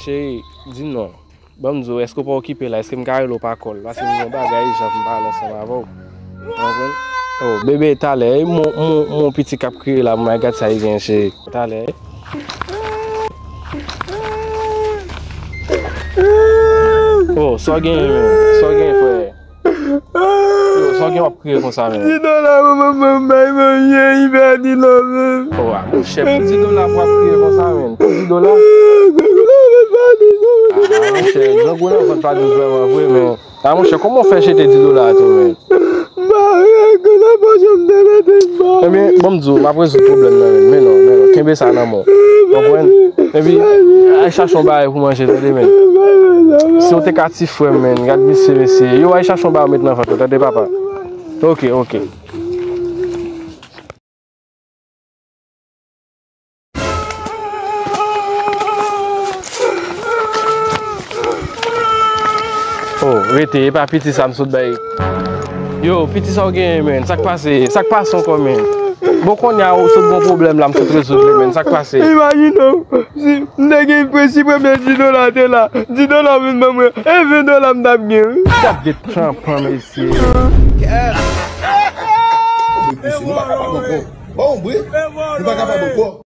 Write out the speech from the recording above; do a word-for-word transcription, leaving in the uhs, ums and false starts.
Cheri, di m non. Ban m di w, èske w pa okipe la? Èske m ka rele w pa kòl? Paske m gen yon bagay ijan pou m pale ansanm avè w. Ou konprann? Oh, bebe, talè. E mon, mon, mon piti k ap kriye la, mwen gad sa li gen, cheri. Talè. Oh, sa w genyen, menm? Sa w genyen, frè? Yo, sa w gen w ap kriye konsa, menm? Di dola, manman, manman, bay manje, li pèdi non, menm. Oh, ah, monchè, pou di dola pou w ap kriye konsa, menm? Pou di dola? Ah, monchè, grangou nan vant pa dous vrèman vre, men. Ah, monchè, kòman w fè jete di dola a tou, menm? Mare, gwo nan pòch, m te mete m mare. Ebyen, ban m di w, m ap rezoud pwoblèm nan, menm. Men non, men non, kenbe sa nan men w. Ou konprann? Epi, al chache yon bagay pou manje, tande, menm. Si w te ka ti frè m, menm, gad misye, mesye. Yo, al chache yon bagay ou met nan vant ou, tande, papa. Ok, ok. Oh, rete, e pa piti sa m sot bay. Yo, piti sa w genyen, menm? Sa k pase? Sa k pase ankò, menm? Bon, kounye a, ou sot gon pwoblèm la, m sot rezoud li, menm. Sa k pase? Imajine w, si m te gen presi premye di dola te la, di dola w vin ban mwen, e ven dola m t ap gen, wi. Gad de tranpan, mesye. Mesye, nou pa kapab ankò. Bon, wi. Nou pa kapab ankò.